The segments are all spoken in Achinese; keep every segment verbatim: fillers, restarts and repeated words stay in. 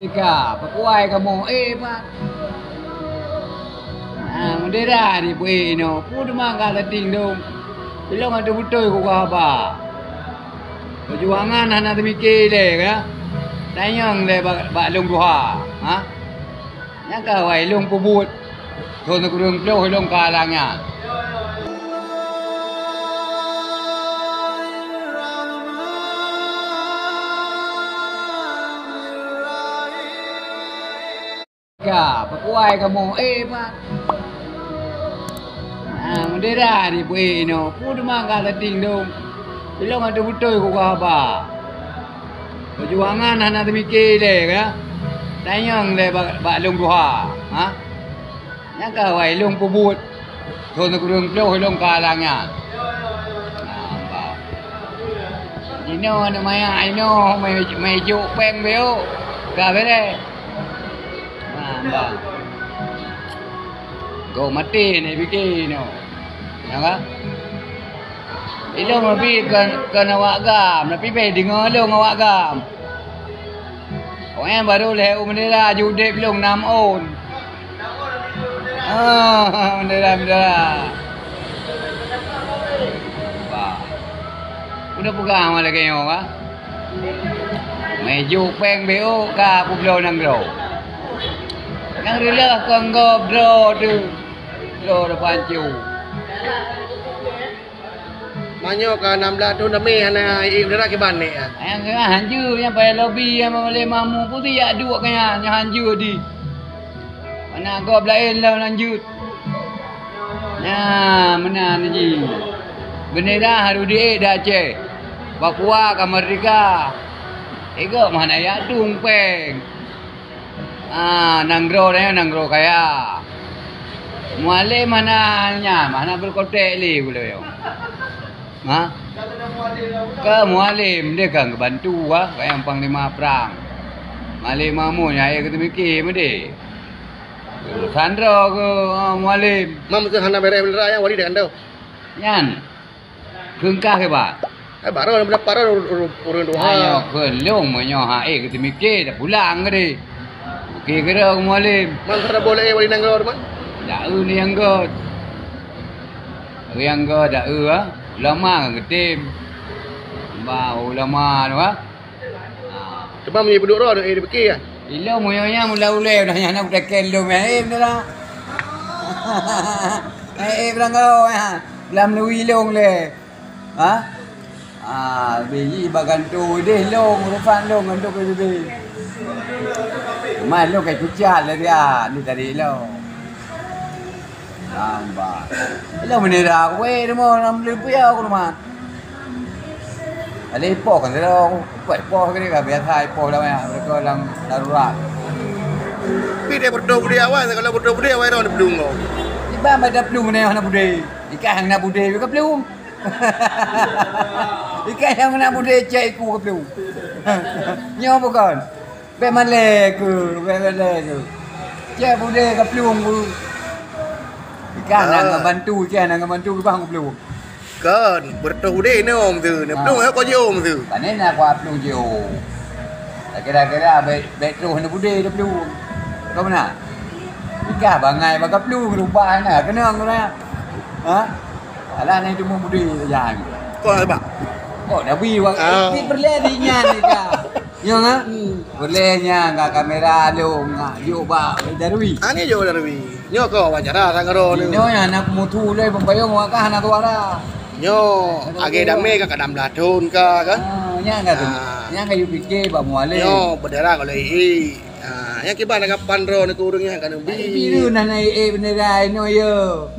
Ka, pakuai kamoe, eh, pat. Nah, meudera di pue inoe. Peue teuma ka tating dong. Ilong atu beutôi kuka haba. Peujuangan hana teumike lé, ka? Tanyong lé bak, bak lôn tuha, ha? Nyang ka awai lôn peubuet. Thon sikureueng ploh ilong ka alang nyan. Ka, pakuai kamoe, eh, pat. Nah, meudera di pue inoe. Peue teuma ka tating dong. Ilong atu beutôi kuka haba. Peujuangan hana teumike lé, ka? Tanyong lé bak, bak lôn tuha, ha? Nyang ka awai lôn peubuet. Thon sikureueng ploh ilong ka alang nyan. Nah, bah. Jinoe aneuk manyak inoe mai, mai jok péng beu. Ka bereh. Nah, bah. Gob maté ni pike inoe. Ya ka? Ilong leubeh kon, kon awak GAM, tapi beh deungoe lôn awak GAM. Awaknyan barô lhèe u meudera, judeb lôn nam ôn. Ah, meudera, meudera. Bah. Udah peugah awak lagèe nyoe, bah. Meujok péng beu ka peubloe nanggroe. Nyang reuloh kon gob droe teuh. Droe depan cu. Meunyoe ka nam blaih thôn teumé hana ék meudara kiban nèk, ah. Nyang keuh hanjeuet, nyang payah lobi, nyang lé mamu putih yak duek keu nyan, nyang hanjeuet di. Mana gob laén lom lanjut. Nah, meunan ji. Beundera harôh di-ék di Aceh. Papua ka meurdehka. Ék gob hana yak tueng péng. Ah, nanggroe nyan nanggroe kaya. Mualem hana nyan, hana beukontèk lé ulèe nyoe. Ha? Ka mualem, dia kan geubantu, ha, ka nyang panglima prang. Mualem mamu nyan, ayah keuteumiki meudeh. Sandra ke, ha, mualem. Mam tu hana bereh beundera nyang wali dah kandau. Nyan. Keungkah ke, Pak? Eh, baru dah dapat ureueng, ureueng, ureueng tuha. Ayo, keu lôn meunyoe ha, eh, keuteumiki dah pulang ke deh. Oke, kira ke mualem. Man hana boleh wali nanggroe, man? Dak eu ni yang got. Yang got, dak eu, ha? Ulama kan geutem. Ba ulama tu, ha? Teuma meunyoe peuduek droe, eh, dipike, ah? Ilong meunyoe nyan mula ulèe dah nyan, nak teken lom, eh, beutôi lah. Eh, eh, beurangkaho, ya. Lam lui ilong lé. Ha? Ah, biji bagantu deh long, urusan long, gantu ke deh. Cuma long kai kucat lah dia, ni tadi long. Nampak. Ilong meunira aku, eh, rumah orang beli puyau ke rumah. Ada ipoh kan, ada ipoh, ipoh ke dia, biasa ipoh dah banyak, mereka dalam darurat. Tapi dia berdoa budi awal, kalau berdoa budi awal, dia belum kau. Iban pada belum ni, mana budi. Ikan yang nak budi, ke belum. Ikan yang nak budi, cek iku ke belum. Nyo bukan. Bèk malèe keu, bèk malèe keu. Cek budé ka plueng ku. Ikan na ngon bantu, ikan na ngon bantu, keu bang ku plueng. Kon, beureutoh udé nyoe tu, na plueng ko jom tu. Pane na kuat plueng jom. Kira-kira bèk, bèk troh na budé na plueng. Ka meunan? Ikan bangai bak ka plueng, rubah na, keunong na. Ha? Alah na itu budé saja. Kau apa? Oh, Nabi wak. Ah. Peureulèe di nyan ni ka. Nyoe, ha? Hmm. Boleh nyan, ka kamera lôn, ha, jok bak Darwi. Ha, ni jok Darwi. Nyoe keu wawancara sang keudroe ni. Nyoe nyang hana peumutu lé, peubayong awak ka hana suara. Nyoe, agé damé ka kadam dah thon ka, kan? Ah, nyan ka tu. Ah. Nyan ka yue pike bak Mualem. Nyoe, bendera ka lheueh. Ah, nyang kiban ka pan droe ni keu ureueng nyan ka neubi. Biru nah na, eh, bendera inoe yo.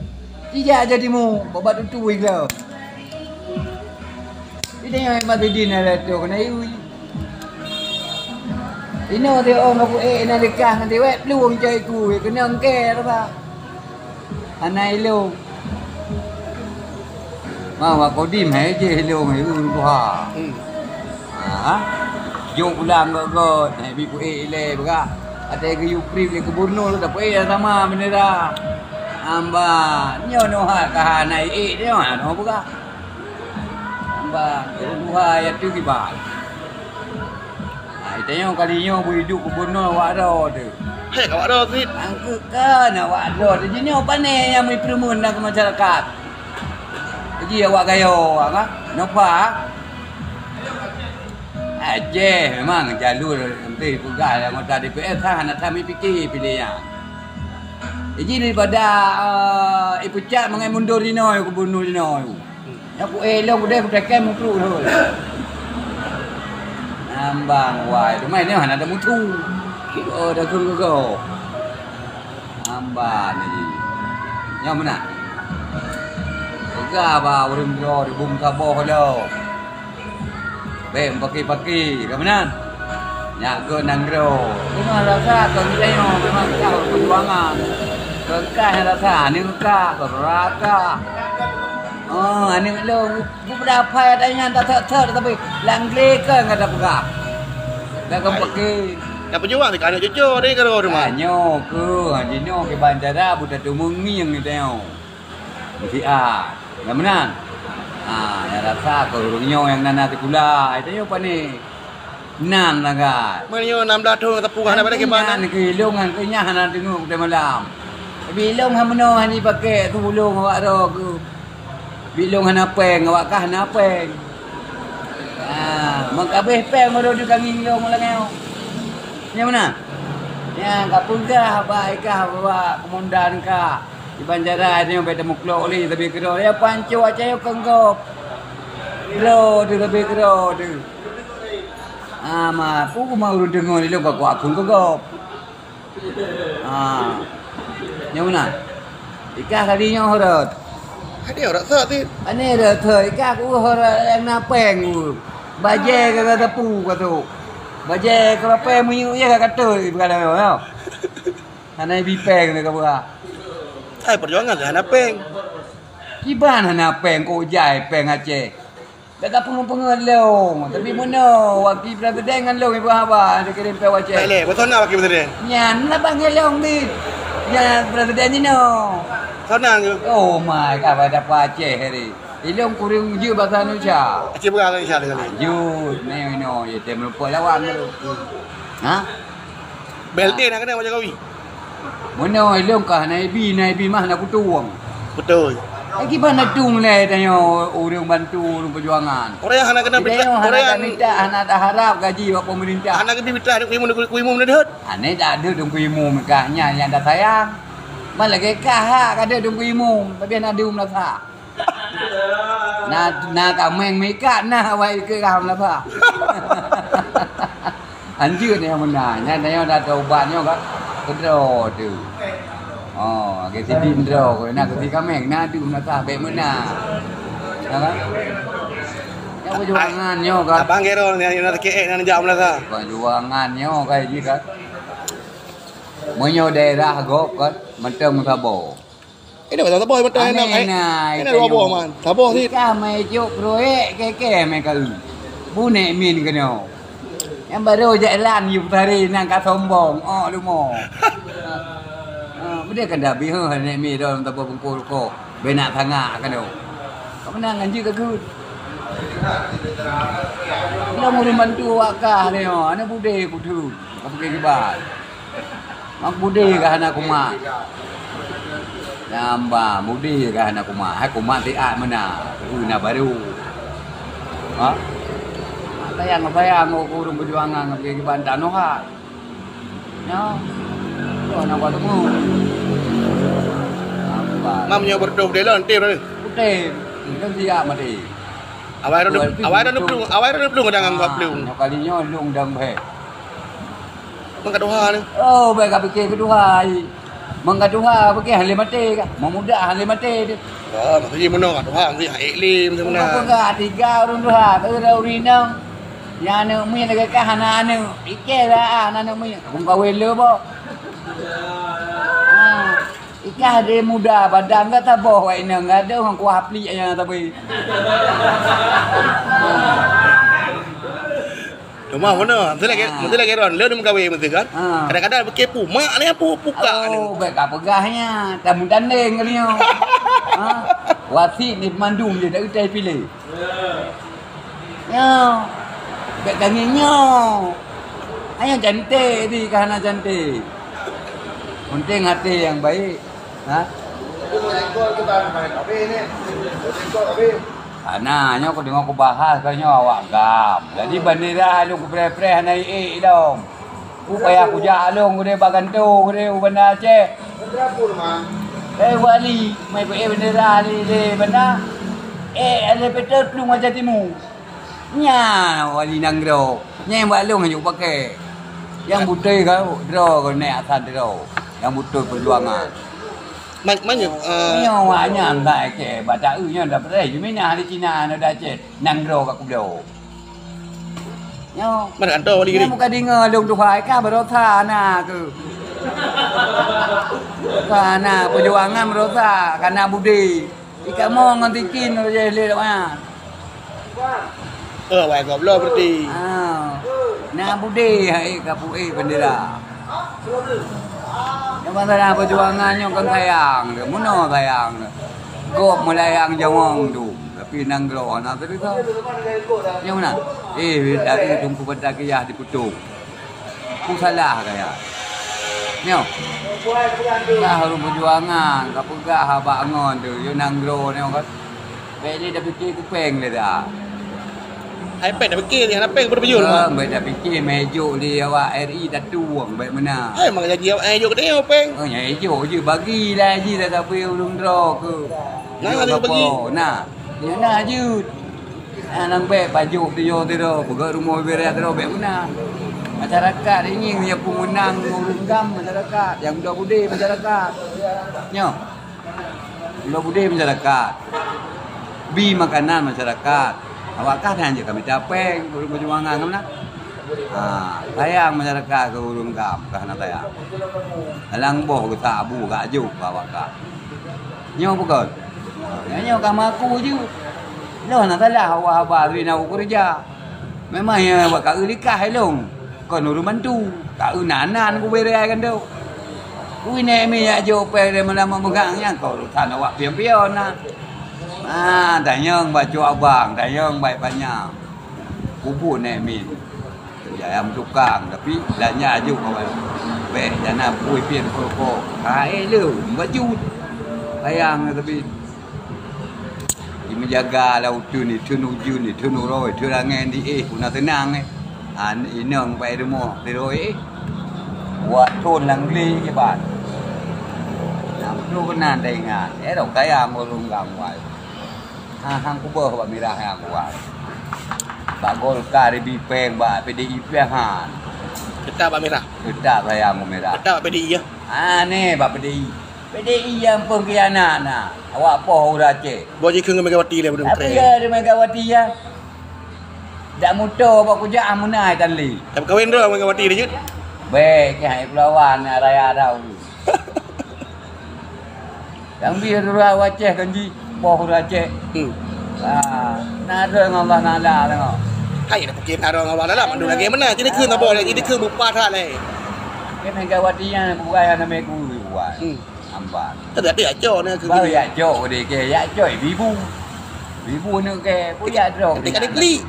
Tijak jadi mu, babat tutu ih lom. Ide nyang Mat Bidin ada tu kena iui. Inoe teuh ong aku, eh, na leukah ngon tiwet plueng cai ku, eh, keunong kèe raba. Hana ilong. Ma, wa kodim hai jih ilong, eh, ureueng tuha. Hmm. Ha? Jok pulang gèt-gèt, hai bi ku, eh, ilèe beurah. Até geuyue print lé gubernur, tapi, eh, sama bendera. Amba, nyoe noh ka hana, eh, nyoe noh beurah. Ba, ureueng tuha ya tu kiban. Ha, Tanyoe kali nyoe beuiduek gubunur awak droe teuh. Hei, awak droe cit. Angkeuka na awak droe teuh. Jinoe pane nyang meupeureumeun lam masyarakat. Ji awak gayo awak ka. Nyoe pa. Aceh memang jalur nanti peugah anggota D P R sah hana sami pike pilih nyan. Jadi daripada uh, ipecat mangai mundur jinoe gubunur jinoe. Nyoe ku eh lôn udeh ku tekan mupluk lôn. Nambang wai teuma nyoe hana ada mutu. Oh dah keu geugo. Nambang lagi. Nyoe meunan. Peugah ba ureueng droe ribum saboh lom. Bèk meupaké-paké, ka meunan? Nyak keuh nanggroe. Teuma rasa keu geutanyoe memang ka peujuangan. Keu kah nyang rasa, aneuk kah, saudara kah. Oh, aneuk lôn, bu-, budak apai ata nyan tasot-sot, tapi lam glé keu gata peugah. Dak keu paké. Nyang peujuang di aneuk cucu, di keureuh teuma. Ah, nyoe keuh, jinoe kiban cara beutatumeung ngieng geutanyoe. Meusiat. Nyang meunan. Ha, nyang rasa keu ureueng nyoe nyang na, na sikula, tanyoe pane. Nan lagak. Meunyoe nam blah thon teupeu hana balik kiban. Nyan keu ilong ngan keu nyan hana deungoe kutai malam. Tapi ilong hana meunoe hana jipakai tu ulong awak droe keu. Bilong hana péng, awak kah hana péng. Ha, meukaben péng baru dikangieng lôn lagèe nyoe. Nyang meunan? Nyang ka peugah bak ikah bak komandan kah. Di banjara nyoe bèk teumuklok lé, tapi keudroe ya panco aca yo keunggop. Droe teuh tapi keudroe teuh. Ha, ma, peue ma ureueng deungoe lé lôn ka kuakun keunggop. Ha. Nyang meunan. Ikah tadi nyoe horot. Tadi horot sot ti. Ani horot sot. Ikah ku horot nyang na péng ku. Bajèe ka ka teupeu ka tu. Bajèe ka péng minyeuk je ka katôi bukan nyoe. Hana ibi péng ka buka. Hai perjuangan hana péng. Kiban hana péng kok jai péng Aceh. Dak ka peungeut-peungeut lôn, tapi meunoe wakil presiden ngon lôn ibu haba dikirém pèe wacée. Baik lé, beutôi na wakil presiden? Nyan na bang ngon lôn di. Nyan presiden jinoe. Saudara ke? Oh my, ka pada Aceh hari. Ilong kurang jeuet bahasa Indonesia. Aceh berang Indonesia dengan ni. Jeuet, ni ino, ya, dia melupa lawan tu. Ha? B L T na kena Pak Jokowi. Meunoe ilong kah na ibi, na ibi mah na kutueng. Betul. Lagi bana tueng lé tanyoe ureueng bantu ureueng perjuangan. Orang yang hana kena minta, orang yang minta hana taharap gaji bak pemerintah. Hana kena minta ada kuimu, kuimu menedot. Ane tak ada dong kuimu mekah nya yang dah sayang. Malah kah hak ada dong kuimu, tapi hana ada merasa. Na, na kaméng meuikat na awai keu ram laba. Anjeut nyang meunan, nyan tanyoe dah taubat nyoe ka keudroe tu. Oh, ke sidi droe ko na keu si kaméng na dum na tah bèk meunan. Ya kan? Nyoe perjuangan nyoe kan. Abang Gero ni na sakit eh na jam lah. Perjuangan nyoe kan ini kan. Meunyoe daerah gob kan mantong saboh. Ini pasal saboh mantong. Aneh enak, eh. Nah, ini dua boh man. Saboh sit. Ikah mai jok proyek keke mai kali. Bunek min kena. Yang baru jalan you tari nang ka sombong. Oh lumo. Ah, beda kan dah bih nek mi dalam taboh bungkul ko. Benak sangat kan tu. Kau menang anjing ke good. Belum urus bantu awak kah ni. Anak budai kudu. Kau pergi kibat. Mak budé ka hana kumat. Namba budé ka hana kumat. Hai kumat siat meunan. Peue na baru. Ha? Sayang, sayang, ureueng perjuangan ngon kiban tanoh ha. Nyo. Nyo na buat temu. Namba. Mam nyo berdoh deh lon, tim ni. Putih. Kan siap mati. Awai dah, awai dah pelung, awai dah pelung dah ngan pelung. Nyo kali nyo lung dang bhek. Meuka tuha ni. Oh, bèk ka pikir keu tuha ai. Meuka tuha pikir hana lé maté ka. Meumuda hana lé maté tu. Oh, maksud jih meunoe ka tuha, maksud jih hana ék lé, maksud meunoe. Peugah tiga ureueng tuha, ureueng inong. Nyang aneuk miet lagèe ka hana aneuk. Pikir lah, hana aneuk miet. Aku kawin le boh. Ha. Ikah deh muda, padang ka taboh wak inong. Gadoh ngon kuah plik nyang tabi. Teuma mana? Mesti lagi, mesti lagi ron. Leu meugawe mesti kan? Ha. Kadang-kadang beuke pu mak ni pu puka ni. Oh, baik ka peugah nya. Tamu tandeng kali nyo. Ha? Wasit ni mandum je dak utai pilih. Nyo. Baik tangi nyo. Hanya cantik di, ka hana cantik. Penting hati yang baik. Ha? Hana, nyoe kudeungoe kubahas ka nyoe awak GAM. Jadi bendera lôn kupreh-preh hana ék lom. Ku payah kujak lôn gurée bak gantoe gurée u Banda Aceh. Eh, wali, mai peuék bendera di, di Banda. Eh, helikopter plueng Aceh Timu. Nyan wali nanggroe. Nyan bak lôn hana pakai. Nyang beutôi ka droe keuneuk asai droe. Nyang beutôi peujuangan. Man, man nyoe, eh, nyoe wak nyan dak Aceh, bak taeu nyoe dak beutôi. Juminah di Cina na dak Aceh. Nanggroe ka kubloe. Nyoe. Mana ada wali nyoe ni? Bukan deungoe lôn tuha ka barosa na keu. Ka na peujuangan barosa, ka na budi. Ikamoe ngon tikin roh jai lé lawang. Eh, wai gob lo berarti. Ah. Na budé hai ka puék bendera. Nyang masalah perjuangan nyoe kan sayang dia, munoe sayang dia. Gob meulayang jawang tu, tapi nanggroe hana cerita. Nyang mana? Eh, dari Teungku Bata Kiyah di Putung. Ku salah kaya. Nyoe. Lah ureuëng peujuangan, ka peugah haba ngon tu, yo nanggroe nyoe kan. Bèk lé tapike kupeng lé dah. Hai pèng tapike, hana pèng beuteupeuyun. Ah, bèk tapike mejok lé awak R I tatueng, bèk meunan. Hai mak janji awak ejok teuh pèng. Oh, nyang ejok je bagi lah ji dah tapi ureuëng droe ke. Nah, ada bagi. Nah, nyang na jeuet. Nyang bèk pajoh tuyoe sidroe, peugöt rumoh bira sidroe bèk meunan. Masyarakat ingin nyang peue meunang ureuëng GAM masyarakat, nyang muda budé masyarakat. Nyoe. Muda budé masyarakat. Bi makanan masyarakat. Awak kah nyang jeuet kami tapeng ureuëng peujuangan ka meunan. Ha, sayang masyarakat keu ureuëng GAM ka hana sayang. Dalam boh geutak abu gak juk bak awak kah. Nyoe bukon? Nyoe ka maku ju. Lôn na salah awak haba ri na keureuja. Memang nyang bak ka eu likah ilong. Kon ureuëng bantu. Ka eu nan-nan kubérai kan tu. Kui nek mi jak jok péng dari malam memegang nyang kau urusan awak pion-pion na. Ah, tanyong bak cuk abang, tanyong bak panyang. Kubu nek mi. Ya, ayam tukang, tapi belanja aju kawan. Bèk jana pui pian pokok. Hai lu, baju. Sayang tapi. Di menjaga lah utun ni, tun ujun ni, tun uroe, tun angén di eh, guna tenang eh. An inong pai rumoh, di roe eh. Buat thon lang beli ke ban. Nam tu kena tengah. Eh, dok kaya ngurung gam wai. Ha, hang kubeuh bak mirah nyang kuat. Bak Golkar ibi péng, bak P D I péng han. Tetap bak mirah. Tetap sayang bak mirah. Tetap bak P D I ya. Ha, ni bak P D I. P D I nyang pengkhianat na. Awak poh ureuëng Aceh. Boh jikheun ngon Megawati lé beudeueng. Tapi ya di Megawati ya. Dak muto bak kujak amunai tan li. Tapi kawin dulu Megawati dia jut. Bèk ke hai kulawan raya dah. Yang bi rura waceh kan ji, boh rura cek. Hmm. Ah, na ada dengan Allah Taala tengok. Hai dah pikir ada dengan Allah Taala, mandum lagi mana? Jadi kheun apa? Jadi kheun bupat hak leh. Ke Megawati yang bukan yang nama ku buat. Hmm. Amban. Tapi ada acok ni. Baru ya cok deh ke, ya cok ibu. Ibu ni ke, pun ya drop. Tapi ada klik.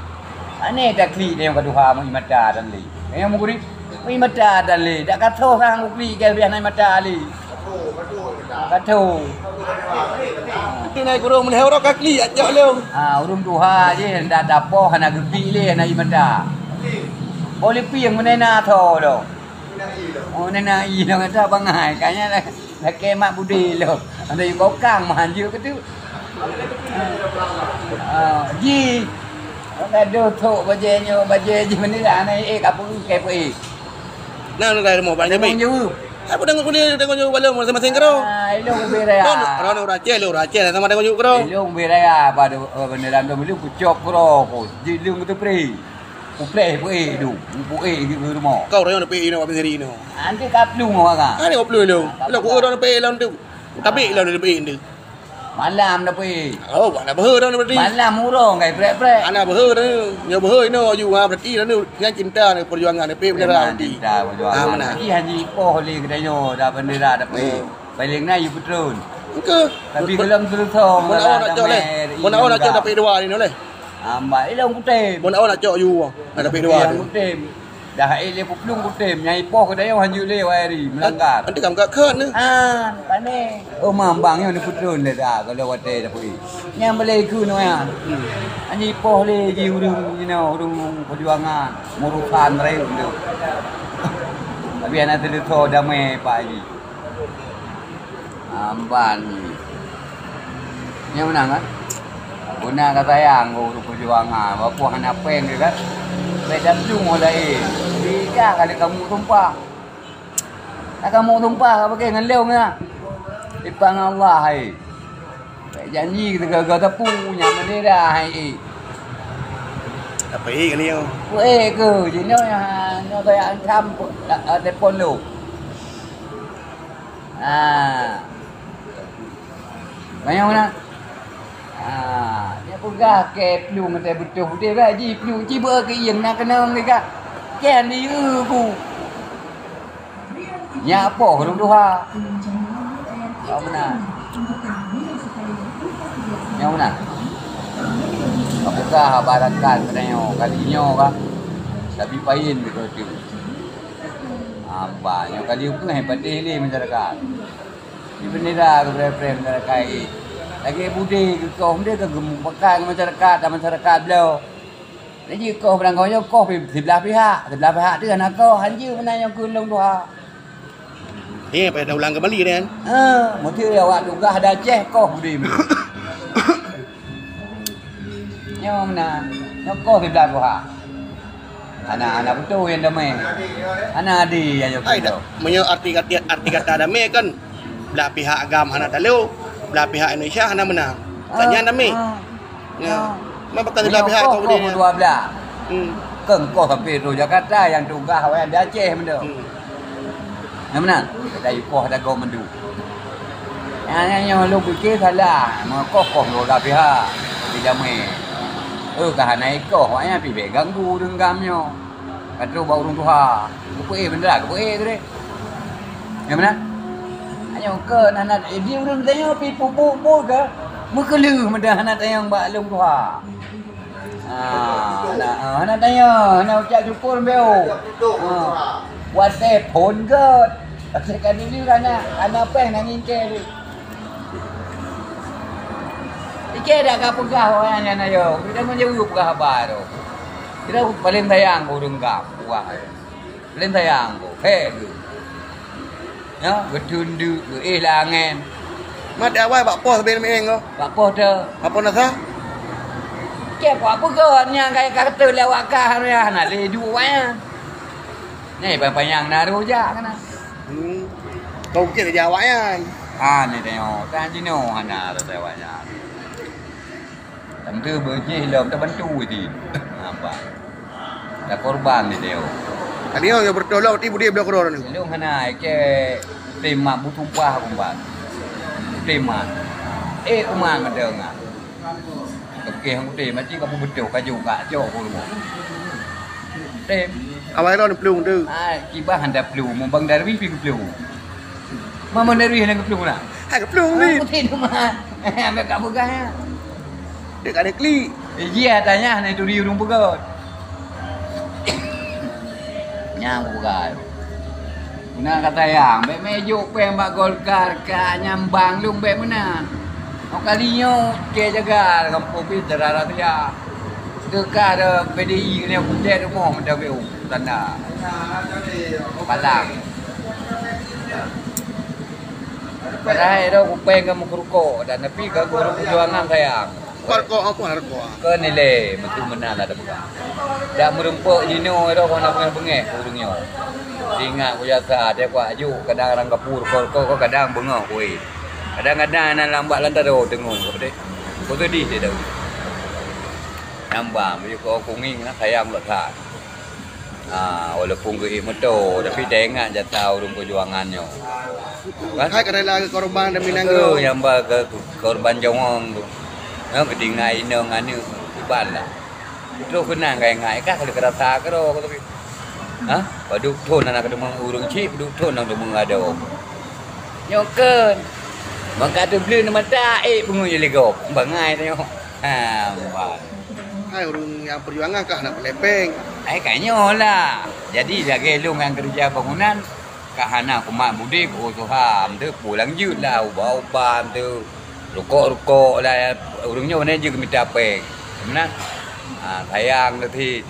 Aneh dah klik dia yang kedua mau mata dan li. Yang mau klik, mau mata dan li. Dak kata orang mau klik ke biar naik mata li. Kacau. Itu naik kurung melihat orang kaki ajak lu. Ha, urung tuha je, ndak dapoh hana gepi le hana i mata. Boleh pieng menena tho lo. Oh, nena i lo kata bangai. Kayaknya lah, lah kemak budi lo. Ada yang kokang mah anjur ke tu. Ah, ji. Gadoh thok bajé nyoe, bajé ji menira na eh ka peuke peuke. Nah, lu dah mau banyak. Tanggung jawab. Apa tanggung jawab, tanggung jawab balong masing-masing kero. Ah, ilong ubé raya. Ron, ron urang Aceh, lu urang Aceh sama tanggung jawab kero. Ilong ubé raya pada, eh, bendera tu milu kucok kero ko. Ji lung tu pri. Upleh peuke tu. Peuke di rumah. Kau raya nak peuke ino apa sendiri ino. Nanti kaplung orang. Ada kaplung lu. Kalau ku orang peuke long tu. Tapi long tu peuke tu. Malam dah peuke. Oh, buat nak beuhe dah berarti. Malam urong kai prek-prek. Anak beuhe dah. Nyoe beuhe ino aju ha berarti dah ni. Nyan cinta ni perjuangan ni peuke bendera. Memang nanti. Cinta perjuangan. Ah, mana? Tapi haji poh le kita nyoe dah bendera dah peuke. Hmm. Paling na yu petrol. Engke. Tapi belum selesai. Mun awak nak cok leh. Mun awak nak cok tapi dua ni leh. Ambak ilong kutem. Mun awak nak cok yu. Nak tapi dua. Yang kutem. Dah ék lé peuplueng kutem, nyang ipoh keu tanyoe hanjeuet lé wai ri, meulanggar. Nanti kamoe ka kheun ni. Ah, pane. Oh, mambang nyoe neupeutrön lé dah, kalau watèe dapeuék. Nyang balèe keu nyoe nyan. Hmm. Hanjeuet ipoh lé jih ureueng inoe, ureueng peujuangan, murusan rayeuk lé. Tapi hana seuleusoe damé Pak Haji. Amban. Nyan meunan kan? Guna ka sayang keu ureueng peujuangan, walaupun hana péng dia kan. Bèk taplueng ureueng laén. Tiga kali kamoe tumpah. Ka kamoe tumpah ka pakai ngon lôn nyan. Ipang Allah hai. Bèk janji teuga-ga teupeu nyang meudira hai. Apa eh kali nyoe? Weh ke, jinoe nyoe saya ancam telepon lôn. Ha. Manyang na? Ha, dia peugah ke plueng teuh beutôi udeb lah ji plueng ci beu keu iyeng na keunong dekat. Ken di eu ku. Nyak poh ureueng tuha. Nyak meunan. Nyak meunan. Ka peugah haba rakan keunoe kali nyoe ka. Tapi payen beutôi. Hamba nyoe ka jipeugah patéh lé masyarakat. Di bendera keu preh-preh masyarakat. Lagèe budé keu kong deh ka geumeupakat masyarakat dan masyarakat bloe. Jadi koh barangkaho nyoe koh pi-, siblah pihak, siblah pihak tu hana koh, hanjeuet meunan nyang keu lôn tuha. Eh, payah dah ulang kembali kan? Eh, mesti awak tugaih di Aceh koh budé. Nyoe meunan, nyoe koh siblah tuha. Hana, hana beutôi nyang damé. Hana adé nyang nyoe Hai, beutôi. Meunyoe arti, arti, arti kata damé kan, belah pihak agam hana talo, belah pihak Indonesia hana meunan. Ah, Tanya damé. Ah. Ya. Ah. Memang bakal siblah pihak koh, koh budé. Dua belah. Hmm. Kan koh sampai tu Jakarta yang tugaih awak di Aceh benda. Hmm. Nyang meunan, kita ikoh dago mandu. Nyang, nyang, nyang lôn pikir salah, meukoh-koh dua belah pihak. Di damé. Eh, ka hana ikoh, awaknyan pi bèk ganggu ureueng gam nyoe. Ka trok bak ureueng tuha. Geupeuék bendera, geupeuék tu deh. Nyang meunan? Nyoe keu hana, eh, di ureueng tanyoe pi pupu-pu ke, meukeuleuh meudah hana tanyong bak lôn tuha. Ah, hana, ah, hana tanya, hana ucap syukur beu. Ah, WhatsApp phone göt. Asai ka dulu hana, hana péng na ngingkée lé. Ikée dak ka peugah awaknyan ayo. Kita meujaweueb peugah haba tu. Kita paléng sayang keu ureueng gam, wah. Laén sayang ko, hék geuh. Nyoe, geuteundeuk, geuéh lam angén. Mat awai bak poh sabe meuéng ko. Bak poh teu. Bak poh nasa? Keu apa peugah nyang gaya ka kata lewat kah, hana lé duek awaknyan. Nyoe panyang-panyang na roh jak kana. Hmm. Kau kira jak awaknyan. Ah, ni tengok. Tan jinoe hana rasa awaknyan. Tentu beujih lom tabantu di. Nampak. Takorban di dia. Tadi yang bertolak di budi belah keluar ni. Lom hana ke tema butumpah kumbat. Tema. Eh, uma ngedenga. Oke, hang udah mati kamu betul kaju kak cok kurma. Tem. Awai lo ni pelung tu. Ah, kibah handa pelung, mumbang darwi pi pelung. Mama darwi handa pelung lah. Hai pelung ni. Aku tidak mah. Ambil kat pegang ya. Dek ada klik. Eh, iya tanya ni tu di urung pegot. Nyang pegai. Guna kata yang, bèk mé jok péng bak Golkar ka nyambang lôn bèk meunan. Kali nyoe ke jaga gampông pi dara ratia. Teuka ada P D I ni putih rumoh macam tu tanda. Palang. Padahai dah kupeng kamu kerukok dan tapi ganggu orang perjuangan sayang. Kok, kok, apa harga? Keu nilai, meutu meunan ada peugah. Dak meureumpok jinoe ero kona beungéh-beungéh ureueng nyoe. Ingat ku jasa, dia kuat aju, kadang orang kapur, kok, kok, kok, kadang beungoh kueh. Kadang-kadang nan lambat lantaro teungoh, kok deh. Kok sedih dia dah. Nambah, bagi kok kuning lah, sayang pula that. Ha, walaupun geuék moto, tapi teuingat jasa ureueng peujuangan nyoe. Kan? Hai ka rela keu korban demi nanggroe. Nanggroe nyang ba keu korban jawong tu. Nyoe keutinggai inong aneuk iban lah. Troh keunan ka ingat, eh, ka lheueh rasa keudroe, tapi. Ha? Padub thon hana keudeumeung ureueng chik, padub thon hana keudeumeung adoe. Nyoe kheun. Maka tu bleuen mata, eh, peungui lé gob. Bangai tanyoe. Ha, ban. Hai ureuëng nyang peujuangan kah na peulepeng. Hai ka nyoe lah. Jadi lagée lôn nyang keureuja bangunan, ka hana kumat budé ku usaha, meuteupeu lanjut lah uba-uba, meuteupeu rukok-rukok lah, ureuëng nyoe meunan jeuet mita péng. Meunan. Ha, sayang lé cit.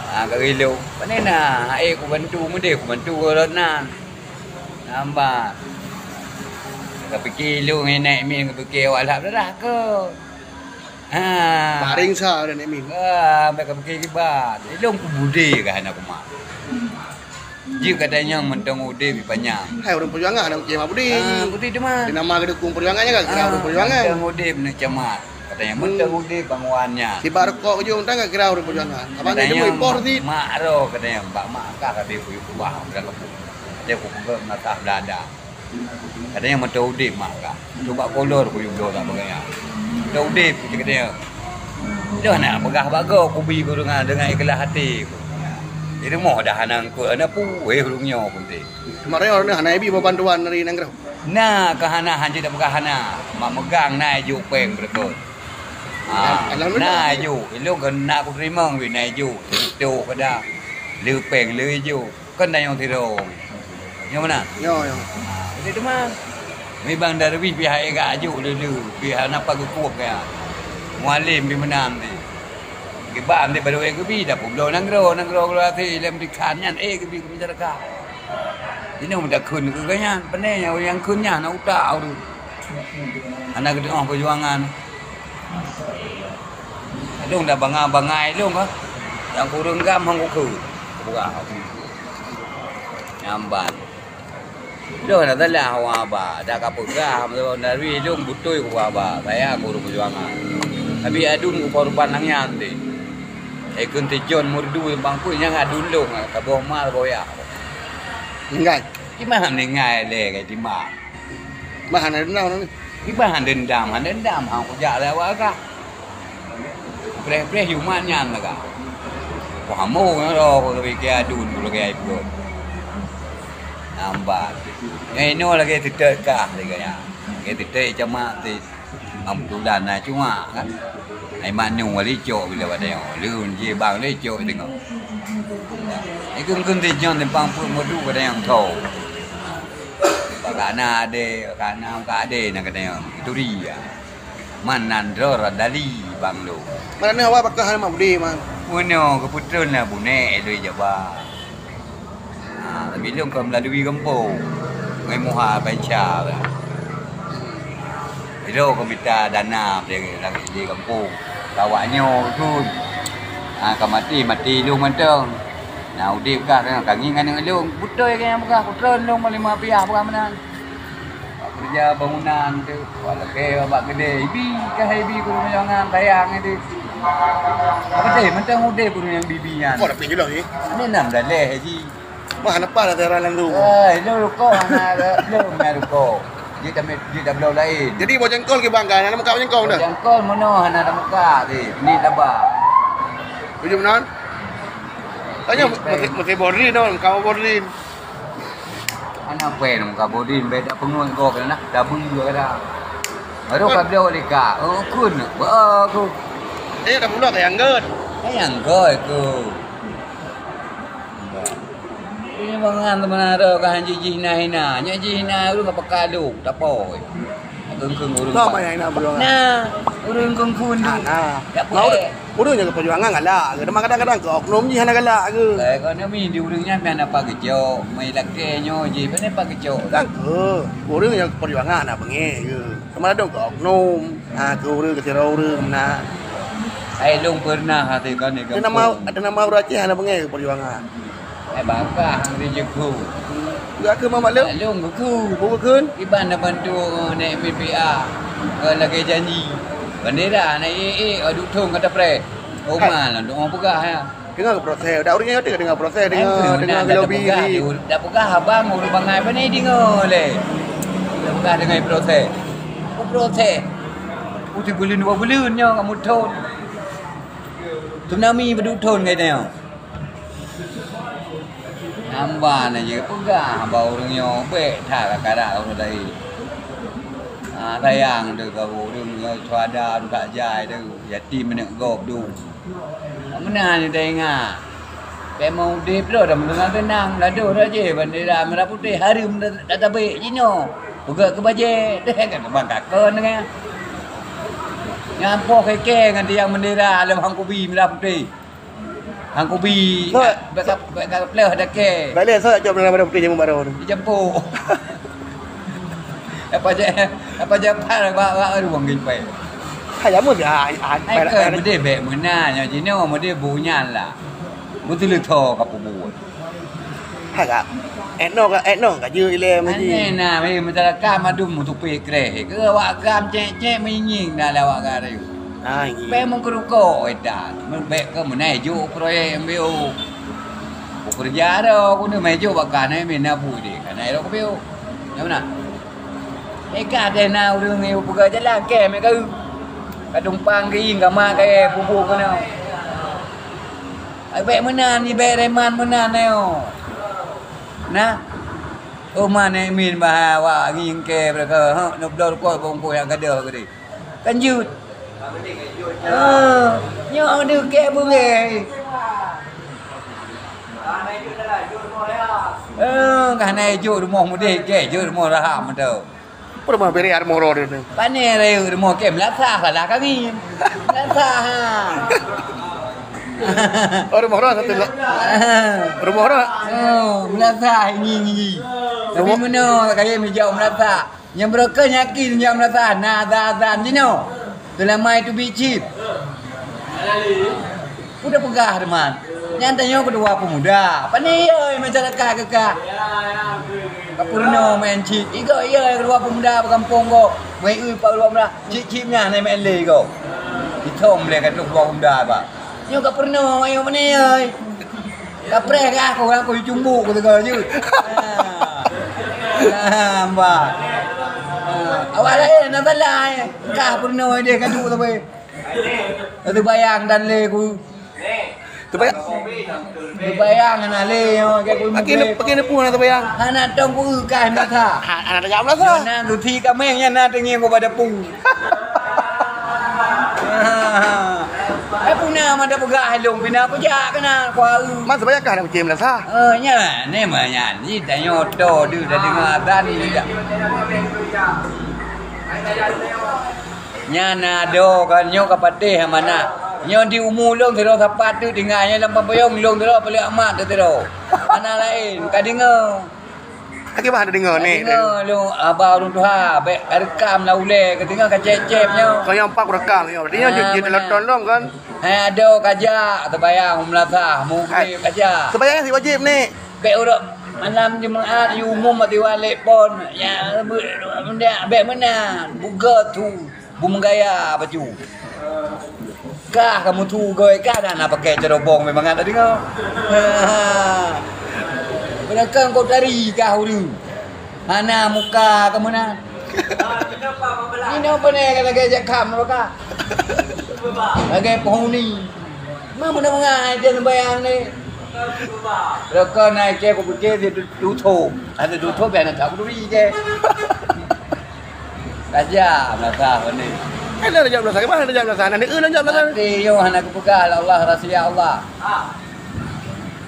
Ha, ka gilong. Pane na, hai kubantu meudeh, kubantu gohlom nan. Nambat. Ka pike lôn ngon Nek Min, ka pike awak lhap darah ke? Ha. Paring sa dan Nek Min. Ha, mereka pike kibat. Ilong ku budé ka hana kumat. Jeuet gata nyang mantong udeb panyang. Hai ureuëng peujuangan hana mungkin mak budé. Ha, budé teuma. Di nama geudukung peujuangan nyan ka kira ureuëng peujuangan. Mantong udeb neucamat. Katanya mantong udeb banguan nyan. Sibar rukok ujong tan ka kira ureuëng peujuangan. Abang ni demi por sit. Mak roh katanya bak mak kah ka dikuyuk kubah. Dia kupeugah mata belada. Katanya mantong udeb mak kah. Cuba kolor ku yue bloe tak bagaya. Mantong udeb kata dia. Dah nak peugah bagoe kubi ku dengan dengan ikhlas hati ku. Di rumoh dah hana ngkot hana pu, weh ureuëng nyoe pun teh. Kemarin orang ni hana ibi bantuan dari nanggroe. Na ka hana hanjeuet dak peugah hana. Mak megang na ijuk péng beureukat. Ha, na ijuk. Ilong keu na kuteurimong weh na ijuk. Itu kada. Le péng le ijuk. Kan dayong sidroe. Nyoe meunan? Nyoe, nyoe. Ha, jadi teuma. Mi Bang Darwi pih hai gak ajuk leu-leu, pih hana pageukop kaya. Mualem pih meunan teh. Kiban teh baru eh geubi dah peubloe nanggroe, nanggroe keuluar teh lem dikan nyan eh geubi keu masyarakat. Inoe meutakheun keu gobnyan, pane nyang ureuëng kheun nyan na utak ureuëng. Hana geutu'oh peujuangan. Lôn dah bangai-bangai lôn ka. Nyang kureueng gam hong kukheun. Peugah. Nyamban. Lôn dah salah awak haba. Dah ka peugah, dari lôn beutôi ku haba. Saya guru peujuangan. Tapi adun ku korban nang nyan teh. Eh, kheun teujon murdu bang pun nyang adun lôn. Saboh ma, saboh yah. Ninggai. Di mana meninggai lé, di mana? Bah hana dendam ni. Iban hana dendam, hana dendam, hang kujak lé awak ka. Preh-preh yumat nyan lagak. Wah, mo nyoe dah, ko lagèe adun, ko lagèe ai peuet. Nambat. Nyoe inoe lagèe teutek kah lagèe nyan. Lagèe teutek camat ti. Am tulan na cuma kan. Ai manu wali cok bila pada yang. Lun je bang le cok tengok. Ikun kun ti jon teumpang pun modu pada yang tho. Bak na ade, bak na ka ade na kena yang. Itu dia. Man nan dro dali bang lo. Mana ni awak bakal hana mak budi man. Uno keputrun lah bunek eloi jaba. Ha, tapi lôn ka melalui gampông. Ngai muha bansa lah. Ilôn ka mita dana dari, dari, dari gampông. Awak nyoe tu. Ha, ka mati, mati ilôn mantong. Na udép kah ka ngieng aneuk ilôn. Beutôi ka nyang peugah, kutreun lôn lima piah peugah meunan. Bak keureuja bangunan tu, bak lakèe, bak keudè, ibi ka hai ibi guru meunyoe ngan tayang itu. Apa teh, mantong udép guru nyang bibi nyan. Kok tapi jeulaih ni? Ni nam daleh ji. Mah hana paih dah teran lam tu. Eh, itu rukok hana ada, belum ada rukok. Dia tak, dia tak belum lain. Jadi bau jangkol ke bang kan? Hana muka bau jangkol dah. Bau jangkol mono hana ada muka deh. Ni tabah. Tujuh menan. Tanya mesti mesti borin tau, muka borin. Ana pèng ka bodin beda peungeut gob na, tabui juga kada. Baru ka bloe lika, oh kun, ba aku. Eh, dah pula ka yang gèt. Ka yang gèt ku. Ini mangan teman ada ka hanji jih na hina. Nya jih na urang ka peka duk, tapoi. Kengkeng urang. Sama yang nak bloe. Nah, urang kengkeng tu. Nah, nah. Tak boleh. Ureuëng nyang keu peujuangan galak, teuma kadang-kadang keu oknum jih hana galak ke. Ekonomi di ureuëng nyan meunan apa geucok, mai lakèe nyoe jih, pane apa geucok. Kan ke, ureuëng nyang keu peujuangan hana beungèh ke. Teuma ladôm keu oknum, ha, keu ureuëng, keu sidroe ureuëng meunan. Hai lôn pernah hati kan di gampông. Ada nama, ada nama ureuëng Aceh hana beungèh keu peujuangan. Eh, bakah di jeku. Enggak ke mamak lôn? Lôn geukheun. Oh, geukheun? Iban na bantu, eh, naik B P A. Eh, lagèe janji. Bendera na eh, eh, duek thon kata preh. Oma lah doa peugah ya. Dengar ke proses. Dak urang nyoe tengah dengar proses, dengar, dengar gelobi. Dak peugah abang urang bangai bani dengar leh. Dak peugah dengar proses. Apa proses? Uti buleuen dua buleuen nyoe kamu thon. Tsunami beuduk thon kata nyoe. Hamba na jih peugah bak ureuëng nyoe bèk that ka karap ureuëng laén. Ha, sayang teuh ka ureuëng nyoe syuhada tu tak jai teuh, yatim aneuk gob tu. Meunan taingat. Bèk meuudép lom, teunang-teunang, ladôh dah jih bandera merah putih, hareuem dah, dah tabek jinoe. Peugöt keu bajèe, deh, kan teubang kakon dengan. Nyang poh kèe-kèe ngon tiang bendera lom hangkubi merah putih. Hangkubi, so, bèk ka, bèk ka pleuh dakè. Bèk lé, so, cok bendera merah putih jameun baroe tu. Dijemput. Apa je, apa je, apa bak, bak ruang gin pai. Hai, jameun, ah, ah, hai, pai, kan, pai. Meudeh bèk meunan, nyoe jinoe meudeh bu nyan lah. Beuteuleutho ka peubuet. Hai, ka. Etno ka, etno ka jeuet ilèe meujih. Aneh na, weh, masyarakat mandum meutupék kreh. Keu awak gam cék-cék meuingieng na lé awak gam rayeuk. Ah, iya. Bèk meukeurukok ita. Bèk keu meunan jok proyek M B O. Pekerja ro keuneuk meunan jok bak kana meunan bu deh. Kana ro keu M B O. Nyang meunan. Eka deh na ureueng nyang peugah jalan kèe meukaeu. Ka tumpang geuieng ka mak kèe pubôk keunoe. Ai bèk meunan, ni bèk reman meunan nyoe. Nah. Oh, man nyan min bah awak ngieng kèe beureukah, heuh, neubloe rukok bungkôh nyang gadôh geude. Kan jeuet. Ah, nyoe deuh kèe beureh. Eh, ka hana jok rumoh mudeh kèe, jok rumoh raham tu. Peue rumoh bereh rumoh roh tu? Pane rayeuk rumoh kèe meulasah salah kami. Meulasah, ha. Oh, rumoh roh satu la-, rumoh roh. Oh, meulasah ngi, ngi. Tapi rumoh meunoe kayém jijak meulasah. Nyang beureukat yakin jijak meulasah, na azan-azan jinoe. Seulama itu bicit. Udah peugah teuma. Nyan tanyoe keudua peumuda. Pane yoi masyarakat keu kah? Ka peurunoe meu'en cit. Igoe yoi keudua peumuda bak gampông gob. Meu'en pat keudua peumuda. Cit-cit nyan na meu'en lé igoe. Ithom lé ka troh keudua peumuda ba. Nyoe ka peurunoe ayo pane yoi. Ka preh kah aku, aku cumbuk keu teugah jeuet. Ha. Ha, bah. Ha. Awak laén na salah, eh. Kah peurunoe deh ka duek sabe. Teubayang dan lé ku. Teubayang. Teubayang hana lé, oh, kaku pakai neupue na teubayang. Hana tong ku kah masa. Ha, hana tajak masa. Nyan na tuti kameng nyan na teungieng ku bak dapu. Eh, puna mata peugah lôn pina kujak kena kuaru. Man teubayang kah nak kuciem masa? Eh, nyan, ni mah nyan. Ni tanyoe to deuh dah deungoe azan ni dah. Nyan na do kan nyoe ka patéh amanah. Nyoe di umu lôn sidroe sapat teuk tinggai nyoe lam pambayong lôn sidroe palek amat teuk sidroe. Hana laén, ka deungoe. Aki bah deungoe ni. Deungoe lôn haba ureueng tuha, bèk ka reukam lam ulèe, ka deungoe ka cép-cép nyoe. Kau nyang empat rekam nyoe. Berarti nyoe jeuet, jeuet lôn kan. Hai ado ka jak teubayang meulasah, mugrib ka jak. Teubayang si wajib ni. Bèk uroe malam Jumaat, yu umum mati walek pon. Ya, bèk meunan, buka tu, bu meugaya baju. Kah kamu tu goi, kah dah na pakai cerobong memang ada dengar. Beuna keu kau tari kah ureueng. Hana muka kamu na. Ini apa ni kata gaya jakam apa kah? Lagèe penghuni. Mana mendengar aja sembahyang ni. Rokok naik ke, aku fikir dia tu-, tutup. Ada tutup, biar nak tak peduli je. Raja, belakang ni. Kan dah raja belakang, mana raja belakang? Nanti eh raja belakang. Nanti yo, hana kepeugah lah Allah, rahsia Allah.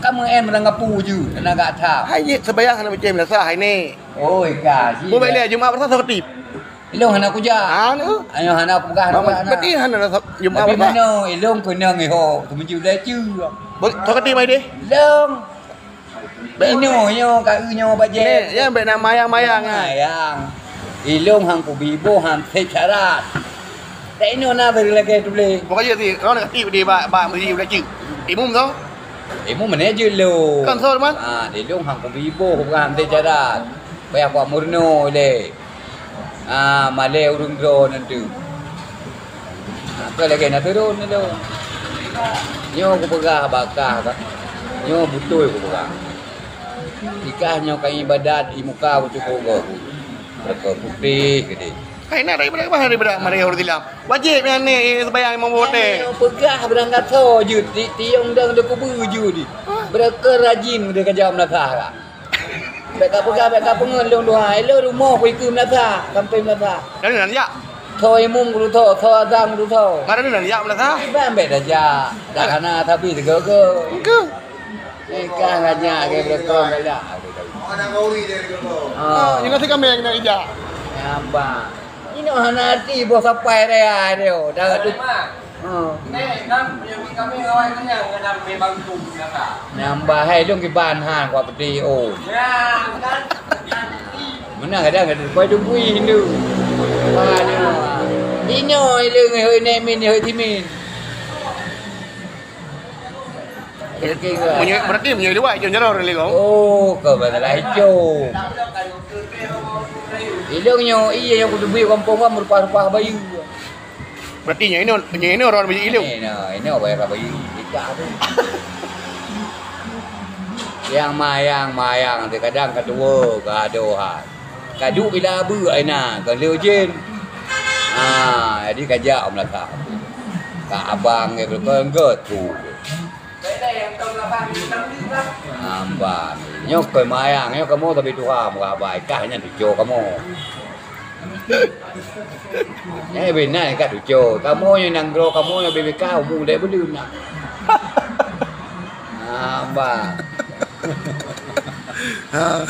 Kamu en menanggapu je, tenaga atas. Hai, sembahyang hana macam biasa, hai ni. Oi, ka, ji. Mau balik Jumaat berasa sakit. Ilong hana kujak. Ha, ni. Ayo hana peugah. Berarti hana Jumaat. Tapi mana ilong kena ngiho, kemeju dah cu. Sakit mai deh. Ilong. Inoe nyoe ka eu nyoe bajèe. Ni, ya, bèk na mayang-mayang, ah. Mayang. Ilong hang kubi boh han syarat. Tak inoe na beri lagèe tuléh. Pokoknya si, orang nak kati di bak, bak mesti belajar. Imum tu? Imum mana je lo. Kan so, teman? Ah, ilong hang kubi boh bukan han syarat. Payah kuat murno le. Ah, malèe ureueng droe nanti. Ah, keu lagèe na turun ni tu. Nyoe kupeugah bak kah ka. Nyoe beutôi kupeugah. Ikah nyoe ka ibadat i muka kucukôp gob. Rokok putih gede. Hai, nak daripada mana daripada mari ureueng Islam? Wajib nyan ni sembahyang lima waktu. Nyoe peugah beurangkasoe jeuet, di tiong dang deukubu jeuet di. Beureukat rajin deh ka jaweueb nasah ka. Bèk ka peugah, bèk ka peungeut lôn tuha. Ilôn rumoh ku ikeu meunasah, sampoe meunasah. Lalu nak jak? Soe imum kudu soe, soe azan kudu soe. Mana ni nak jak madrasah? Iban bèk tajak. Dak hana tapi teugeuh-geuh. Engkau. Nikah raja ke belakang gaya. Ah, ini nasi kambing nak ijak. Nyambah. Ini hana arti boh sapai raya dia. Dah tu. Ha. Nyambah hai lôn kiban han kuat peuti oh. Meunan kadang ada koi tunggui Hindu. Wah, dia. Dinoe ileueng hoi nemin hoi timin. Meunyoe, berarti meunyoe liwat icong jaroe lé kong. Oh, keu masalah icong. Ilong nyoe, iya nyang kuteubri gampông kan meurupah-rupah bayeue. Berarti nyoe inoe, nyoe inoe orang biji ilong. Inoe, inoe bayar bayeue. Ikak tu. Yang mayang-mayang tu kadang keudua gadohan. Kadu bila beuk ai na, ka lheueh ujeuen. Ah, jadi kajak meulakak. Ka abang ke beukon geutu. Hamba. Nyoe keu mayang, nyoe kamoe sabe tuha meukabai, kah nyan tuco kamoe. Nyan bina ka tuco. Kamoe nyoe nanggroe, kamoe nyoe B B K, umu dek beuleuen na. Hamba. Ha.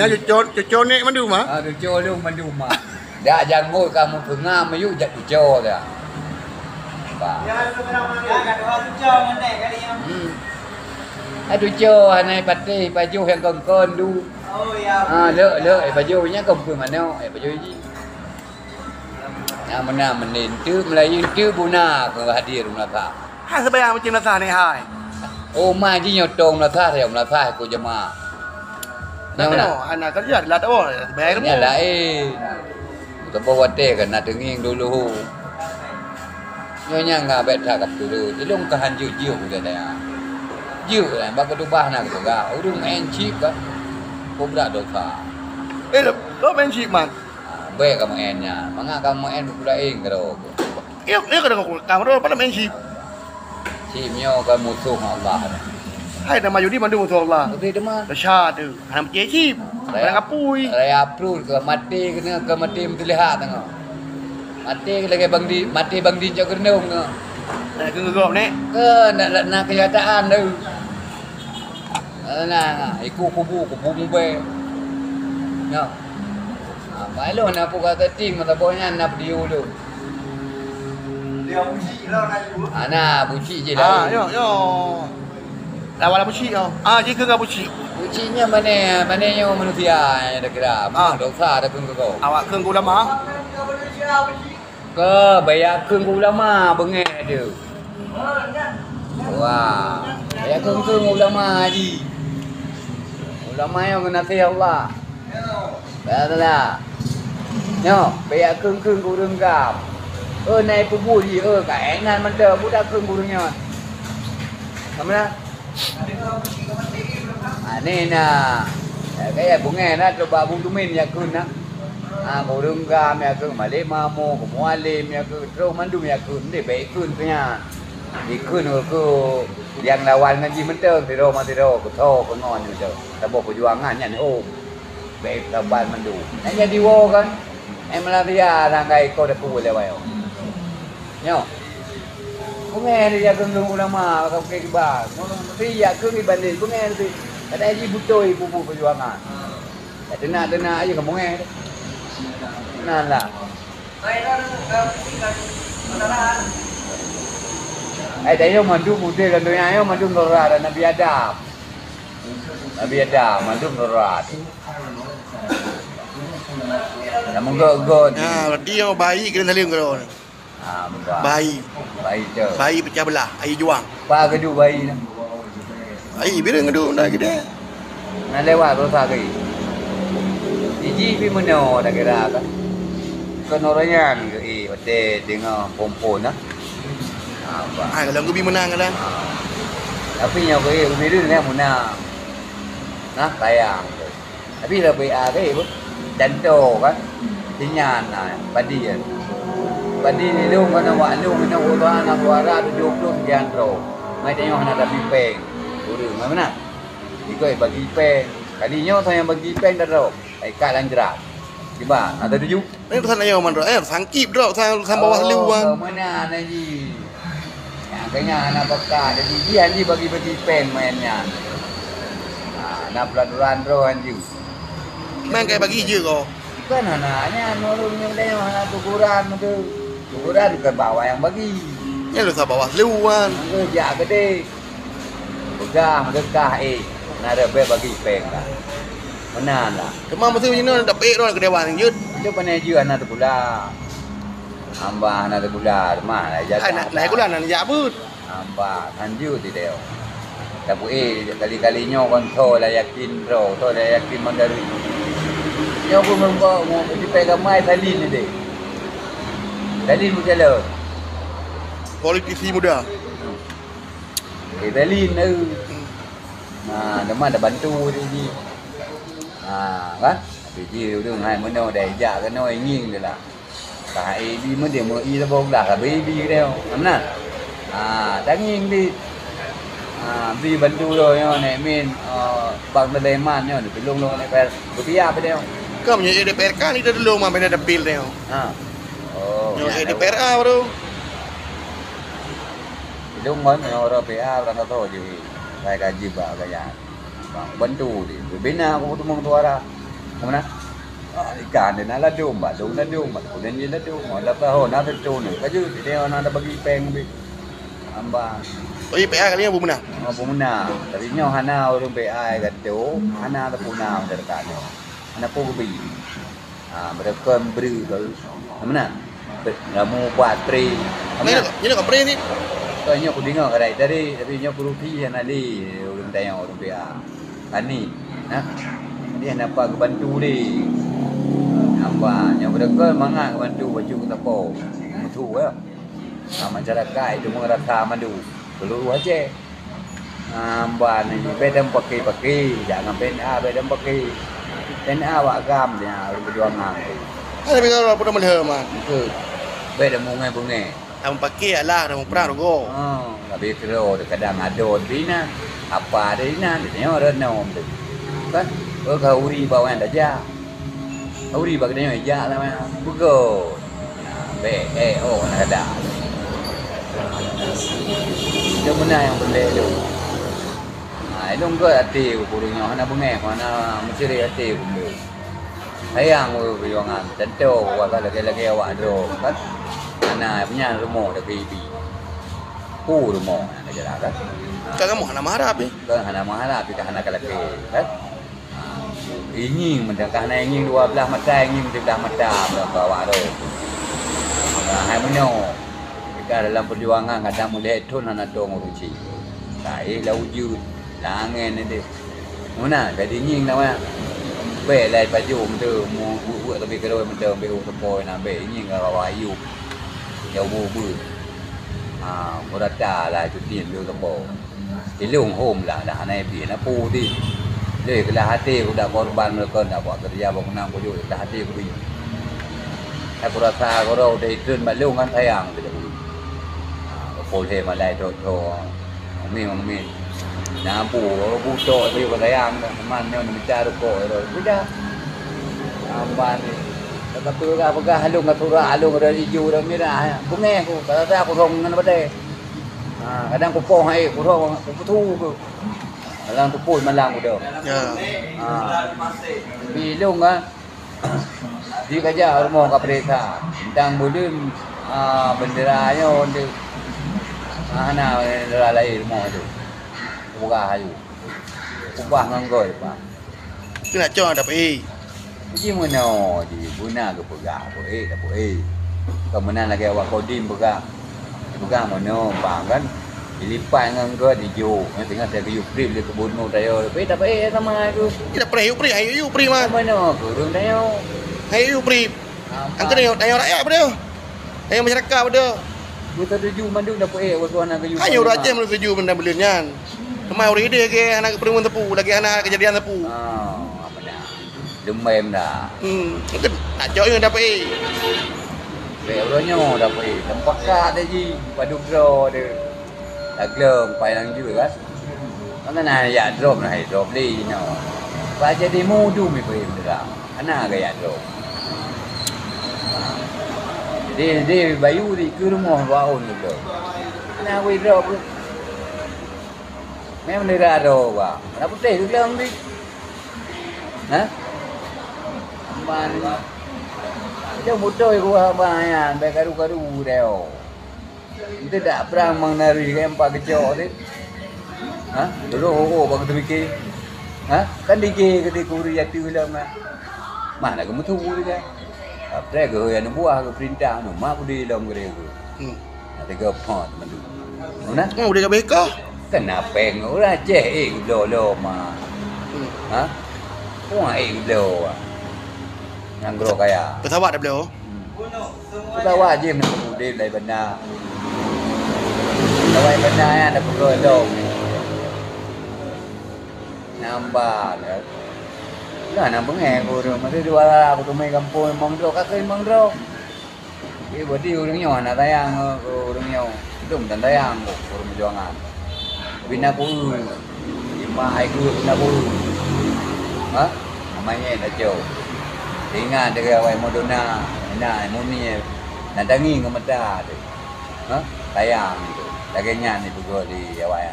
Nyan cuco, cuco nek mandum, ha? Ha, cuco lôn mandum, ha. Dak janggot kamoe peungam yu jak cuco dah. Ba. Hmm. Adu co hana patéh pajoh nyang kon-kon du. Oh, ya. Ha, lok, lok, eh, pajoh nyan kon peue manok, eh, pajoh ji. Nyang meunan meunin teuk Meulayu teuk buna keu hadir meunasah. Hai sembahyang macam meunasah ni hai. Oh, ma ji nyotong meunasah, ya meunasah ku jemaah. Nyang mana? Hana kerja, lat oh, sembahyang. Nyang lain. Teuboh watèe ka na teungieng dulu. Nyoe nyang ka bèk that ka peutuleueng. Ilong ka han jeuet-jeuet ulèe daya. Jeuet lah, bak keutubah na keuteuga. Ureueng main chip ka. Kobra dosa. Eh, lo, lo main chip, man? Ah, bèk ka main nyan. Mangat ka main buku laén keudroe. Iya, iya kadang aku rekam tu, apa main chip? Chip nyoe kan musoh Allah. Hai, nama judi mandum musoh Allah. Betul teman. Dahsyat tu. Hana percaya chip. Barang apui. Raya April ke mati kena ke mati meutulihat tengok. Mati lagi Bang Di, mati Bang Di cok gerendong ke. Nak ke gegop ni? Ke nak nak kenyataan tu. Nah, iku kubu, kubu mubé. Nah. Ah, maklum nak buka teting mata boh nyan nak video tu. Ana buci je lah. Ah, yo, yo. Lawan lah buci yo. Ah, jika enggak buci. Buci nya mana, mana nyo manusia yang ada kira. Ah. Dosa ada pun kau. Awak keng ulama. Ke baya keng ulama bengeh tu. Wah, baya keng ulama haji. Ulama yang kena Allah. Dah, dah, dah. Nyoe, pih yak kheun-kheun keu ureueng gam. Oh, na ipeubuet jih, oh, ka ék nan mantong, budak kheun keu ureueng nyan. Ka meunan? Ah, ni na. Ya, kaya bungéh na, trok bak Abu Tumin yak kheun na. Ah, keu ureueng gam yak kheun, malém makmu, keu mualém yak kheun, trok mandum yak kheun, deh, bèk kheun keu nyan. Ikheun keu nyang lawan ngon jih mantong, sidroe ma sidroe, keu tho keu ngon mantong. Saboh peujuangan nyan hom. Bèk saban mandum. Nyan jadi woe kan? Eh, Malaysia rangkai ko dak kubu lewat. Nyoe. Bungéh dia kheun ulama, ka bukét kiban. Mesti yak kheun dibanding bungéh nanti. Kadang jih beutôi bubu peujuangan. Ya, teunak-teunak aja ka bungéh. Nan lah. Hai, dah nyoe mandum udeh lam donya nyoe mandum rot-rot Nabi Adam. Nabi Adam mandum rot-rot. Dah meugot-got. Ha, berarti nyoe bayi kena saleuem keudroe. Ha, meugot. Bayi. Bayi tu. Bayi pecah belah, ayo juang. Pa geudu bayi na. Ai, bireung geudu na geude. Na lewat berusaha gai. Jiji pi meunoe dak kira kan. Kon ureueng nyan geu eh, watèe deungoe phon-phon na. Ha, bah. Ai, kalau geubi meunang kan. Ha. Tapi nyoe geu eh, geubi dulu nyan meunang. Nah, sayang. Tapi lah B A ke, bu? Contoh kan. Sinyan na, padi kan. Padi ni lôn kan, awak lôn ni, ureueng na suara tujuh puluh sekian droe. Mai tengok na tapi peng. Ureueng, mana? Ikut bagi peng. Kali nyoe saya bagi peng dah droe. Ikat lanjrak. Kiban, ada tuju? Ini pesan ayo mandro, eh sangkip drop sang sang bawah lu wan. Mana ada ji? Yang kena anak peka, jadi dia ni bagi-bagi peng main nyan. Ha, na peraturan roh anju. Main kayak bagi je kau. Kan anak nyan ureueng nyang dayah hana teguran tu. Teguran ke bawah yang bagi. Nyan lu sa bawah lu wan. Mangga jak gede. Peugah, meudekah, eh, na reueh bagi peng dah. Meunan dah. Cuma meusti jinoe dapet droe keu dewan jeuet. Itu pané jeuet hana teukula. Hamba hana teukula, mah lah jaga. Ai, na, na kula na jak beuet. Hamba hanjeuet di deo. Tapi, eh, kali-kali nyoe kon tho lah yakin droe, tho lah yakin mandari. Nyoe pun membok, mau dipek gamai salin ni deh. Salin berjalan. Politisi muda. Italin tu. Ha, teuma dah bantu dia ji. Ha, kan? Tapi ji ureueng hai meunoe dah ijak keunoe ngieng je lah. Ka hai bi meude meu i saboh glah ka bi bi dia. Mana? Ha, tangieng di. Ha, bi bantu dia nyoe nek min, eh, Bang Sulaiman nyoe ditulung lôn nek per. Rupiah apa dia? Kam nyoe D P R kan itu dulu mah beda dapil dia. Ha. Oh. Nyoe D P R A baru. Lôn ngon ureueng P A ureueng ka soe jih. Sai ka jibak gaya. Bang, bantu di. Bina aku teumong suara. Mana? Ah, ikan dia nak ladum, bak dong ladum, bak kudan je ladum. Oh, dah tahu, nak tentu ni. Kaju, dia orang ada bagi peng bi. Ambang. Oh, iya, P A kali ni apa menang? Oh, pemenang. Tapi nyoh hana ureueng P A kata, hana ada puna macam dekat nyoh. Hana pun kebi. Ha, mereka beri ke mana? Ramu buat pri. Mana? Mana kau pri ni? Kau nyoe aku dengar kadai tadi, tapi nyoe aku rugi yang nali ureueng tayang ureueng pihak. Kani, ha? Dia nampak kebantu deh. Nampak nyoe mereka mangat kebantu baju ke tapo. Mutu ya. Ha, masyarakat itu merasa malu. Seluruh Aceh. Hamba ni beda pakai-pakai, jangan pena beda pakai. Pena awak gam dia perjuangan. Ada beda apa nama dia man? Ke beda mungai-bungai. Tam pakai alah dah perang rugo. Ha, tapi kalau kadang ada di na, apa ada di na, dia tengok renung tu. Kan? Oh, kau uri bawang dah jah. Uri bak geutanyoe jak sama bugo. Bek, eh, oh, nak kada. Itu benar yang bendek tu. Ha, ilong ke hati ku kurung nyoh, hana bengeh, hana mencuri hati ku. Sayang ku perjuangan, tentu ku lagi-lagi awak droe, kan? Hana, punya rumoh dah ke ibi. Ku rumoh, nak jalan, kan? Kan kamu hana mengharap, eh? Kan hana mengharap, kita hana kalaki, kan? Ha, ingieng meuteun, ka hana ingieng dua blaih mata, ingieng siblaih mata meuteun bak awak tu. Ha, hai meunyoe, ka dalam peujuangan kadang mulai thon hana tong urusi. Ka éh lam ujeuen, lam angén deh. Meunan, jadi ingieng nama. Bèk lai pajoh meuteun, mu-, buet-buet tapi keudroe meuteun, bèk u teupoi na bèk, ingieng ka awak ayub. Ya ubu-ubu. Ha, meurata lah cuti lheueh teupoi. Ilong hom lah, dah hana pih na pu di. Lé keulah até ku dak korban meulakon dak buat keureuja bangunan kujok keulah até ku bri. Aku rasa goro udah itreun bak lôn kan sayang kita bri. Ha, pol he malai tho-tho. Amin, amin. Na pu, butok tu ka sayang dah. Man nyoe mita rukok tu. Sudah. Amban ni. Kata peugah-peugah lôn ka surat lôn ka ijo dah mirah. Bungeh ku, kata aku rong ngon badai. Ha, kadang kupoh hai, kurang kuputhu ke. Malang tupui malang udah. Ya. Ha. Bilung kan. Di kaja rumoh ka periksa. Tentang bulim, ha, bendera nyo di. Ha, hana bendera lain rumoh tu. Kubah ayu. Kubah ngon gol, Pak. Keuneuk cok dapeuék. Ji meunoe ji, guna geupeugah, peuék dapeuék. Kon meunan lagèe awak Kodim peugah. Peugah meunoe, bang kan. Dilipat ngon gèt ijo. Nyan teungoh teugeuyue print lé gubunur tayo. Peuék dapeuék sama tu. Kita preh yuk preh, ayo yuk preh man. Meunoe, kureueng tayo. Ayo yuk preh. Angkat tayo, tayo rakyat pada. Tayo masyarakat pada. Beutatuju mandum dapeuék, waktu anak geuyue. Ayo rakyat mandum tuju benda belian nyan. Kemai ureueng idéh ke anak geupeureumeun teupeu, lagèe anak kejadian teupeu. Ah, apa dah? Dembem dah. Hmm, mungkin nak cok nyoe dapeuék. Bèk uroe nyoe dapeuék. Teumpat kat ji, padu droe deh. Tagleng payang jue kan. Mana na ya drop na drop lé nyoe. Ba jadi mudu mi beué bendera. Ana gaya drop. Di, di Bayu di keu rumoh dua ôn keu. Na wei drop keu. Memang di raro ba. Mana putih keu lom di. Ha? Amban. Jauh mutoi gua ba nyan, bai karu-karu deh. Ente dak prang mang nari kan empat kecok tu. Ha? Dulu oh, oh bak teumike. Ha? Kan dige ke di kuri jatuh lom kan. Mana ke mutu dia kan? Apa ke yang buah ke perintah tu, mak budi lom gere ke. Hmm. Ada ke apa teman tu? Mana? Oh, dia kat beka. Kenapa orang Aceh eh bloe-bloe ma? Hmm. Ha? Orang eh bloe. Yang gro kaya. Pesawat dah bloe. Hmm. Pesawat je nak udeb dari bandar. Pesawat bandar ya ada pukul dong. Nambah dah. Lah nak bengeh guru. Masa dua lah aku temui kampung memang drop, kaki memang drop. Jadi berarti ureueng nyoe hana sayang ke ureueng nyoe. Dum dan sayang ke ureueng perjuangan. Bina kueu. Lima ai kueu bina kueu. Ha? Namanya dah jauh. Ingat dia awai modona. Ina muni. Nak tangi ke mata dia. Ha? Sayang tu. Lagèe nyan ni peugot di awai.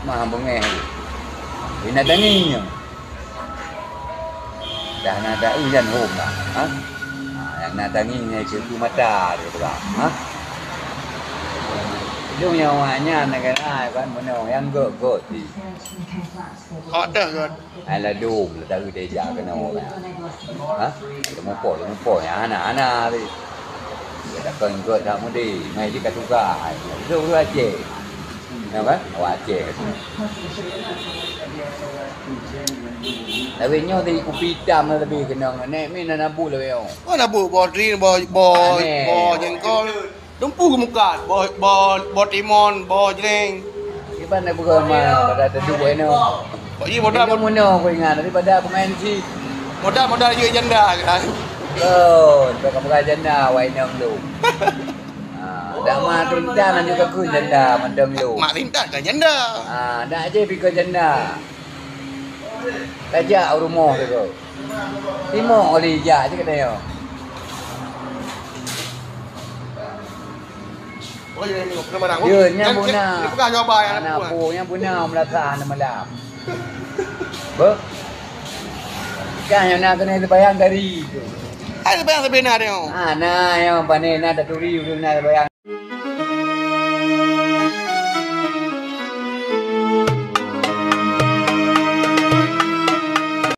Mah bengeh tu. Ina tangi nyoe. Dah na dak ujan hom lah. Ha? Ha, yang na tangi ngai keu mata dia pegang. Ha? Lôn nyang awak nyan nak kena kan meunoe yang gok-gok ti. Hot dah kan. Ai ladom lah tahu dia jak kena orang. Ha? Dia mupoh, dia mupoh ya ana ana tu. Dia takkan gok tak mudi. Mai dia kat tukar. Hai. Dia urus Aceh. Nampak? Awak Aceh. Tapi nyoe dari kupi hitam lah lebih kenang. Nek min na nabu lebih oh. Oh nabu boh drin, boh boh boh jengkol. Dumpu kemukat, boh boh boh timun, boh jreng. Iban nak buka ma pada tedu eno. Kok iya bodoh. Eno muno aku ingat daripada pemain si. Modal modal iya janda kan. Oh, sampai kamu janda wai nang tu. Ha, dak ma tinta nan juga ku janda mantong lu. Mak tinta kan janda. Ha, dak je pi ke janda. Tajak rumoh tu. Timok oli jak je kata yo. Oh, ya, ini kena barang. Ya, nyang buna. Dia pegang jawab yang anak pu, nyang buna melata anak malam. Beh. Kan yang nak kena bayang dari tu. Ada bayang sebenar dia. Ah, nah, yang panen ada turi udah nak bayang.